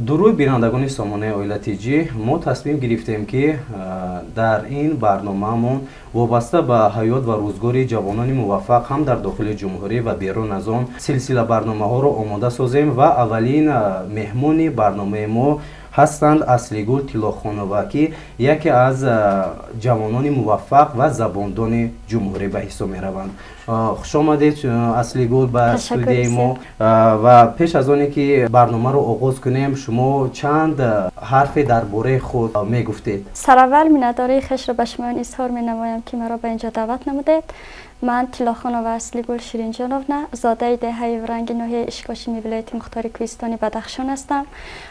Дуруд, бинандагони сомонаи Оила ТЖ. Мо тасмим гирифтем, ки дар ин барномаамон вобаста ба ҳаёт ва рӯзгори ҷавонони муваффақ ҳам дар дохили ҷумҳурӣ ва берун аз он силсила барномаҳоро омода созем. Ва аввалин меҳмони барномаи мо ҳастанд Аслигул Тиллохонова, ки яке аз ҷавонони муваффақ ва забондони ҷумҳурӣ ба ҳисоб мераванд. Хушомадед, Аслигул, ба студияи мо. Ва пеш аз оне ки барномаро оғоз кунем, шумо чанд ҳарфе дар бораи худ мегуфтед? Сараввал миннатдории хешро ба шумоён изҳор менамоям, ки маро ба инҷо даъват намудед. Ман Тиллохонова Аслигул Ширинҷоновна, зодаи деҳаи Вранги ноҳияи Ишкошими вилояти мухтори кӯҳистони Бадахшон ҳастам.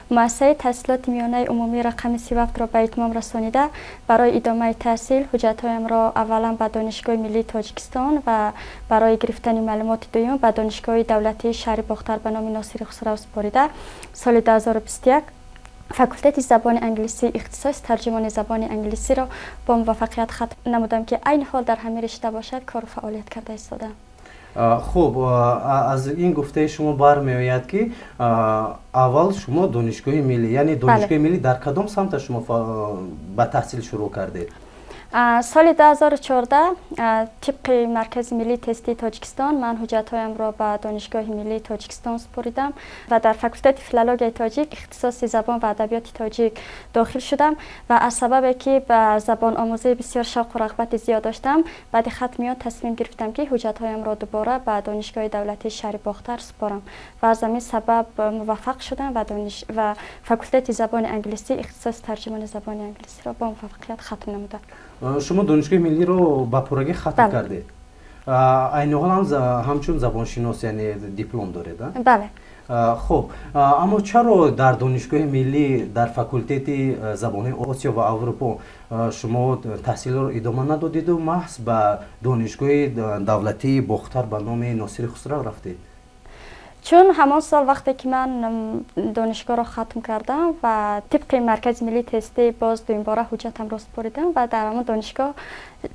Муассисаи таҳсилоти миёнаи умумӣ рақами 37-ро ба итмом расонида, барои идомаи таҳсил ҳуҷҷатҳоямро аввалан ба Донишгоҳи миллии Тоҷикистон ва барои гирифтани маълумоти дуюм ба Донишгоҳи давлатии шаҳри Бохтар ба номи Носири Хусрав супорида, соли 2021 факултети забони англисӣ, ихтисоси тарҷумони забони англисиро бо муваффақият хатм намудам, ки айни ҳол дар ҳамин ришта бошад кору фаъолият карда истодаам. Хуб, аз ин гуфтаи шумо бармеояд, ки аввал шумо Донишгоҳи миллӣ, яъне Донишгоҳи миллӣ дар кадом самта шумо ба таҳсил шурӯъ кардед? Соли 2014 тибқи Маркази миллии тестии Тоҷикистон ман ҳуҷҷатҳоямро ба Донишгоҳи миллии Тоҷикистон супоридам ва дар факултети филологияи тоҷик, ихтисоси забон ва адабиёти тоҷик дохил шудам. Ва аз сабабе ки ба забономӯзӣ бисёр шавқу рағбати зиёд доштам, баъди хатми он тасмим гирифтам, ки ҳуҷҷатҳоямро дубора ба Донишгоҳи давлатии шаҳри Бохтар супорам ва аз ҳамин сабаб муваффақ шудам ва факултети забони англисӣ, ихтисоси тарҷумони забони англисиро бо муваффақият хатм намудам. Шумо Донишгоҳи миллиро ба пуррагӣ хатм кардед, айни ҳол ҳам ҳамчун забоншинос, яъне диплом доред? Бале. Хуб, аммо чаро дар Донишгоҳи миллӣ дар факултети забонҳои Осиё ва Аврупо шумо таҳсилро идома надодиду маҳз ба Донишгоҳи давлатии Бохтар ба номи Носири Хусрав рафтед? Чун ҳамон сол, вақте ки ман донишгоҳро хатм кардам ва тибқи Маркази миллии тестӣ боз дуюмбора ҳуҷҷатамро супоридам ва дар ҳамон донишгоҳ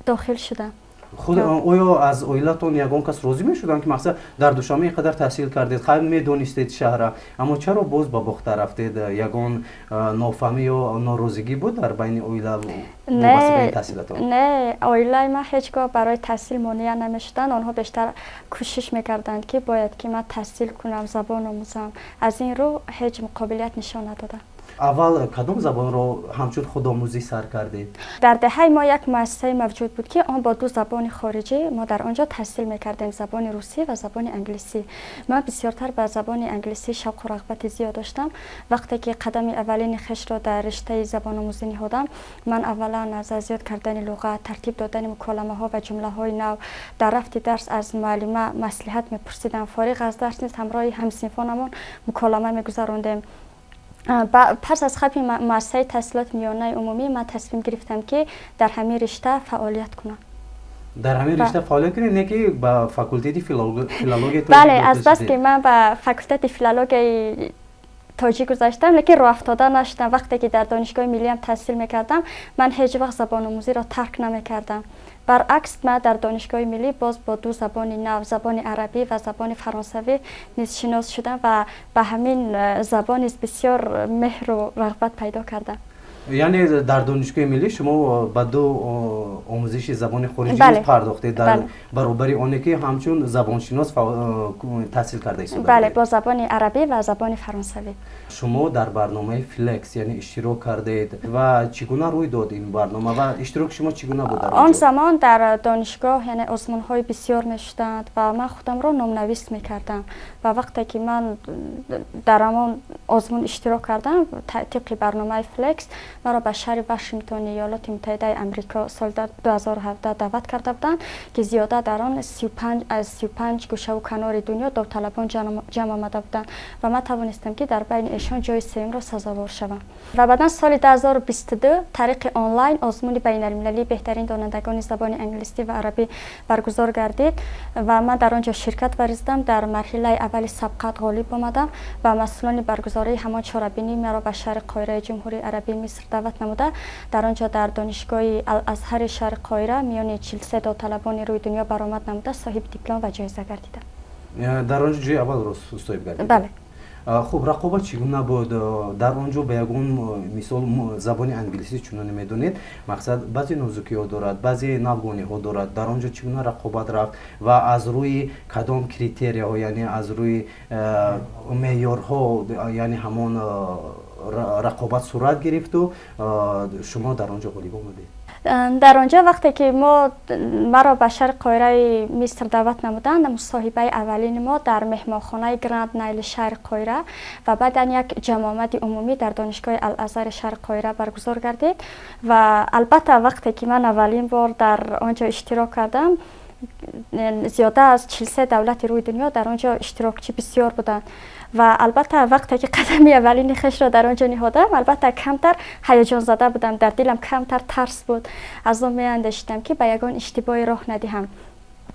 дохил шудам. Худ оё аз оилатон ягон кас розӣ мешуданд, ки мақсад дар Душанбе ин қадар таҳсил кардед, хайр, медонистед шаҳра, аммо чаро боз ба Бохтар рафтед? Ягон нофаҳмӣ ё норозигӣ буд дар байни оила вобаста ба ин таҳсилатон? Не, оилаи ман ҳеҷ гоҳ барои таҳсил монеа намешуданд. Онҳо бештар кӯшиш мекарданд, ки бояд ки ман таҳсил кунам, забон омӯзам. Аз ин рӯ ҳеҷ муқобилият нишон надодам. Аввал кадом забонро ҳамчун худомӯзӣ сар кардед? Дар деҳаи мо як муассисае мавҷуд буд, ки он бо ду забони хориҷӣ мо дар он ҷо таҳсил мекардем: забони русӣ ва забони англисӣ. Ман бисёртар ба забони англисӣ шавқу рағбати зиёд доштам. Вақте ки қадами аввалини хешро дар риштаи забономӯзӣ ниҳодам, ман аввалан аз зиёд кардани луғат, тартиб додани муколамаҳо ва ҷумлаҳои нав дар рафти дарс аз муаллима маслиҳат мепурсидам. Фориғ аз дарс низ ҳамроҳи ҳамсинфонамон муколама мегузарондем. Пас аз хатми муассисаи таҳсилоти миёнаи умумӣ ман тасмим гирифтам, ки дар ҳамин ришта фаъолият кунам. Дар ҳамин ришта фаъолият кунед, не ки ба факултети филология? Бале, азбаски ман ба факултети филологияи тоҷик гузаштам, лекин роҳафтода нашудам. Вақте ки дар Донишгоҳи миллиам таҳсил мекардам, ман ҳеҷ вақт забономӯзиро тарк намекардам. Баръакс, ман дар Донишгоҳи миллӣ боз бо ду забони нав, забони арабӣ ва забони фаронсавӣ низ шинос шудам ва ба ҳамин забон низ бисёр меҳру рағбат пайдо кардам. Яъне дар Донишгоҳи миллӣ шумо ба ду омӯзиши забони хориҷӣ низ пардохтед, дар баробари оне ки ҳамчун забоншинос таҳсил карда истода? Бале, бо забони арабӣ ва забони фаронсавӣ. Шумо дар барномаи Флекс, яъне, иштирок кардед. Ва чӣ гуна рӯй дод ин барнома ва иштироки шумо чӣ гуна буд? Он замон дар донишгоҳ, яъне, озмунҳои бисёр мешуданд ва ман худамро номнавис мекардам. Ва вақте ки ман дар ҳамон озмун иштирок кардам, тибқи барномаи Флекс маро ба шаҳри Вашингтони Иёлоти Муттаҳидаи Амрико соли 2017 даъват карда буданд, ки зиёда дар он аз 35 гӯшаву канори дунё довталабон ҷамъ омада буданд ва ман тавонистам, ки дар байни эшон ҷои сеюмро сазовор шавам. Ва баъдан соли 2022 тариқи онлайн озмуни байналмилалии беҳтарин донандагони забони англисӣ ва арабӣ баргузор гардид ва ман дар он ҷо ширкат варзидам. Дар марҳилаи аввали сабқат ғолиб омадам ва масъулони баргузории ҳамон чорабинӣ маро ба шаҳри Қоҳираи Ҷумҳурии Арабии Миср даъват намуда, дар он ҷо дар Донишгоҳи Алазҳари шаҳри Қоҳира миёни 43 довталабони рӯи дунё баромад намуда, соҳиби диплом ва ҷоиза гардидам. Дар он ҷо ҷои аввалро соҳиб гардид? Бале. Хуб, рақобат чӣ гуна буд дар он ҷо? Ба ягон мисол, забони англисӣ, чуноне медонед, мақсад, баъзе нозукиҳо дорад, баъзе навгониҳо дорад. Дар он ҷо чӣ гуна рақобат рафт ва аз рӯи кадом критерияҳо, яъне аз рӯи меъёрҳо, яъне ҳамон рақобат сурат гирифту шумо дар он ҷо ғолиб омадед? Дар он ҷо, вақте ки мо маро ба шаҳри Қоҳираи Миср даъват намуданд, мусоҳибаи аввалини мо дар меҳмонхонаи Гранд Найли шаҳри Қоҳира ва баъдан як ҷамъомади умумӣ дар донишгоҳи Ал-Азҳари шаҳри Қоҳира баргузор гардид. Ва албатта, вақте ки ман аввалин бор дар он ҷо иштирок кардам, зиёда аз 43 давлати рӯи дунё дар он ҷо иштирокчӣ бисёр буданд. Ва албатта, вақте ки қадами аввалини хешро дар он ҷо ниҳодам, албатта, камтар ҳаяҷонзада будам, дар дилам камтар тарс буд. Аз он меандешидам, ки ба ягон иштибоҳе роҳ надиҳам.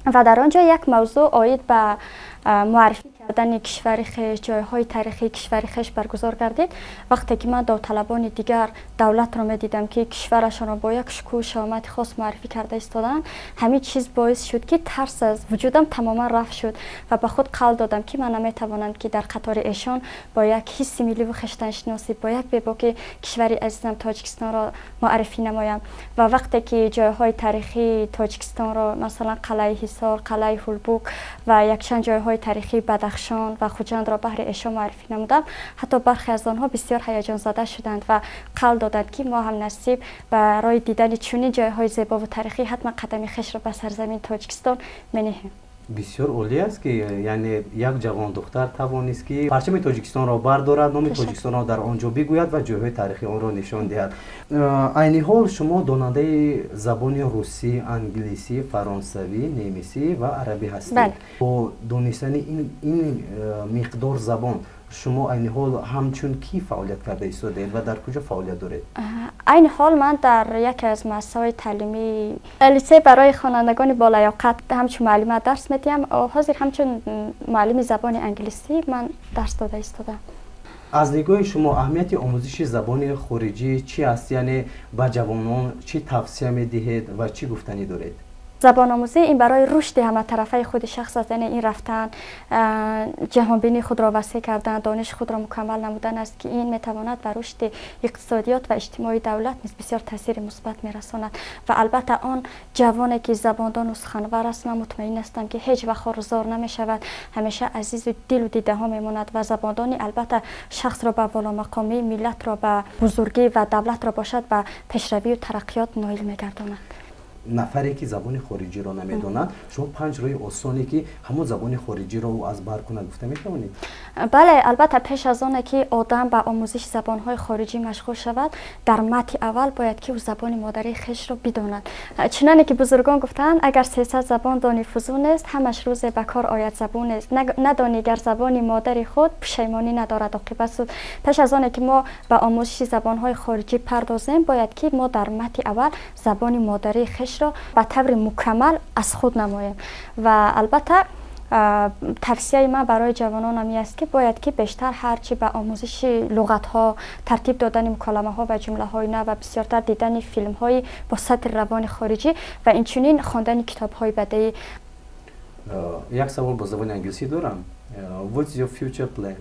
Ва дар он ҷо як мавзӯъ оид ба муаррифӣ кардани кишвари хеш, ҷойҳои таърихии кишвари хеш баргузор гардид. Вақте ки ман довталабони дигар давлатро медидам, ки кишварашонро бо як шукӯҳу шаҳомати хос муаррифӣ карда истоданд, ҳамин чиз боис шуд, ки тарс аз вуҷудам тамоман рафт шуд ва ба худ қавл додам, ки ман наметавонам, ки дар қатори эшон бо як ҳисси милливу хештаншиносӣ, бо як бебокӣ кишвари азизам Тоҷикистонро муаррифӣ намоям. Ва вақте ки ҷойҳои таърихии Тоҷикистонро, масалан, қалъаи Ҳисор, қалъаи Ҳулбук ва якчанд ҷойҳои таърихии Бадахшон ва Хуҷандро баҳри эшон муаррифӣ намудам, ҳатто бархе аз онҳо бисёр ҳаяҷонзада шуданд ва қавл доданд, ки мо ҳам насиб барои дидани чунин ҷойҳои зебову таърихӣ ҳатман қадами хешро ба сарзамини Тоҷикистон менеҳем. Бисёр олӣ аст, ки яъне як ҷавондухтар тавонист, ки парчами Тоҷикистонро бардорад, номи Тоҷикистонро дар он ҷо бигӯяд ва ҷойҳои таърихии онро нишон диҳад. Айни ҳол шумо донандаи забони русӣ, англисӣ, фаронсавӣ, немисӣ ва арабӣ ҳастед. Бо донистани ин миқдор забон шумо айни ҳол ҳамчун кӣ фаъолият карда истодаед ва дар куҷо фаъолият доред? Айни ҳол ман дар яке аз муассисаҳои таълимии литсей барои хонандагони болаёқат ҳамчун муаллима дарс медиҳам. Ҳозир ҳамчун муаллими забони англисӣ ман дарс дода истодам. Аз нигоҳи шумо аҳамияти омӯзиши забони хориҷӣ чӣ аст? Яъне ба ҷавонон чӣ тавсия медиҳед ва чӣ гуфтанӣ доред? Забономӯзӣ ин барои рушди ҳаматарафаи худи шахс аст, яъне ин рафтан, ҷаҳонбинии худро васеъ кардан, дониши худро мукаммал намудан аст, ки ин метавонад ба рушди иқтисодиёт ва иҷтимоии давлат низ бисёр таъсири мусбат мерасонад. Ва албатта, он ҷавоне, ки забондону суханвар аст, ман мутмаин ҳастам, ки ҳеҷ вақт хорузор намешавад, ҳамеша азизу дилу дидаҳо мемонад. Ва забондонӣ, албатта, шахсро ба воломақомӣ, миллатро ба бузургӣ ва давлатро бошад ба пешравию тараққиёт ноил мегардонад. Нафаре, ки забони хориҷиро намедонад, шумо панҷ роҳи осоне, ки ҳамон забони хориҷиро ӯ аз бар кунад, гуфта метавонед? Бале, албатта, пеш аз оне ки одам ба омӯзиши забонҳои хориҷӣ машғул шавад, дар матҳи аввал бояд, ки ӯ забони модарии хешро бидонад. Чуноне ки бузургон гуфтаанд: «Агар 300 забон дони, фузун нест, ҳамаш рӯзе ба кор ояд, забун нест. Надонӣ гар забони модари худ, пушаймонӣ надорад оқибат суд». Пеш аз оне ки мо ба омӯзиши забонҳои хориҷӣ пардозем, бояд, ки мо дар матҳи аввал забони модарии хешро ба таври мукаммал аз худ намоем. Ва албатта, тавсияи ман барои ҷавононам ин аст, ки бояд, ки бештар ҳарчи ба омӯзиши луғатҳо, тартиб додани муколамаҳо ва ҷумлаҳои нав ва бисёртар дидани филмҳои бо сатҳи равони хориҷӣ ва инчунин хондани китобҳои бадеӣ. Як савол бо забони англисӣ дорам. What's your future plan?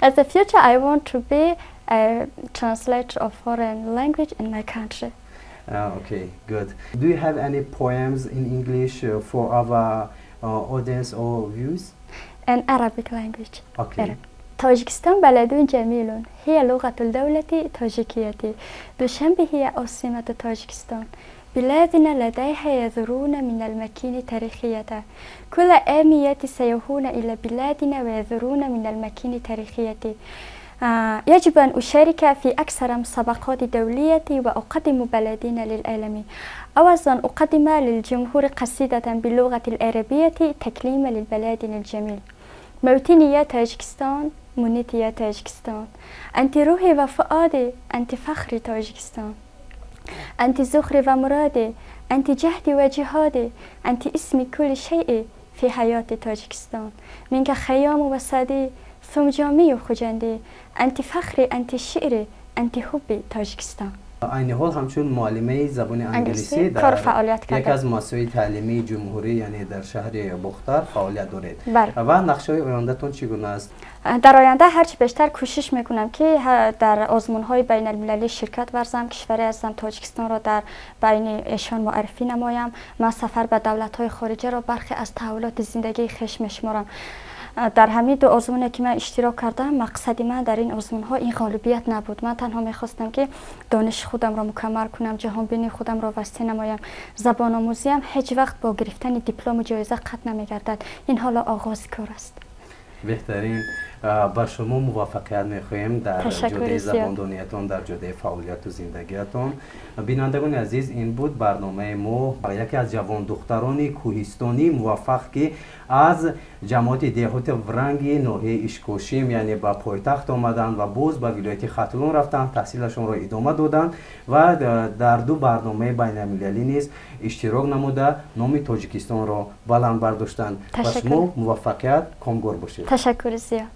As a future, I want to be a translator of foreign language in my country. Okay, good. Do you have any poems in English for our audience or views? In Arabic language. Okay. Arab. تاجيكستان بلد جميل، هي لغة الدولة تاجيكية. دوشنبه هي عاصمة تاجيكستان. بلادنا لديها يزورون من المكان تاريخية. كل عام سيهون إلى بلادنا ويزورون من المكان تاريخية. يجب أن أشارك في أكثر مسابقات دولية وأقدم بلدنا للعالم. أود أن أقدم للجمهور قصيدة باللغة العربية تكريما للبلد الجميل. موطني يا تاجكستان، منيتي يا تاجكستان، أنت روحي وفؤادي، أنت فخري تاجكستان، أنت ذخري ومرادي، أنت جهدي وجهادي، أنت اسمي كل شيء في حياتي تاجكستان. منك خيام وسعدي ثم جامي وخجندي، أنت فخري، أنت شعري، أنت حبي تاجكستان. Айни ҳол ҳамчун муаллимаи забони англисӣ дар яке аз муассисаҳои таълимии ҷумҳурӣ, яъне дар шаҳри Бохтар, фаъолият доред. Ва нақшаҳои ояндатон чӣ гуна аст? Дар оянда ҳарчи бештар кӯшиш мекунам, ки дар озмунҳои байналмилалӣ ширкат варзам, кишвари азизам Тоҷикистонро дар байни эшон муаррифӣ намоям. Ман сафар ба давлатҳои хориҷаро бархе аз таҳаввулоти зиндагии хеш мешуморам. Дар ҳамин ду озмуне, ки ман иштирок кардам, мақсади ман дар ин озмунҳо ин ғолибият набуд. Ман танҳо мехостам, ки дониши худамро мукаммал кунам, ҷаҳонбинии худамро васеъ намоям. Забономӯзиам ҳеҷ вақт бо гирифтани диплому ҷоиза қатъ намегардад. Ин ҳоло оғози кор аст. Беҳтарин. Бар шумо муваффақият мехоҳем дар ҷодаи забондониятон, дар ҷодаи фаъолияту зиндагиятон. Бинандагони азиз, ин буд барномаи мо, яке аз ҷавондухтарони кӯҳистонӣ муваффақ, ки аз ҷамоати деҳоти Вранги ноҳияи Ишкошим, яъне ба пойтахт омаданд ва боз ба вилояти Хатлон рафтанд, таҳсилашонро идома доданд ва дар ду барномаи байналмилалӣ низ иштирок намуда, номи Тоҷикистонро баланд бардоштанд. Ба шумо муваффақият, комгор бошед. Ташаккури зиёд.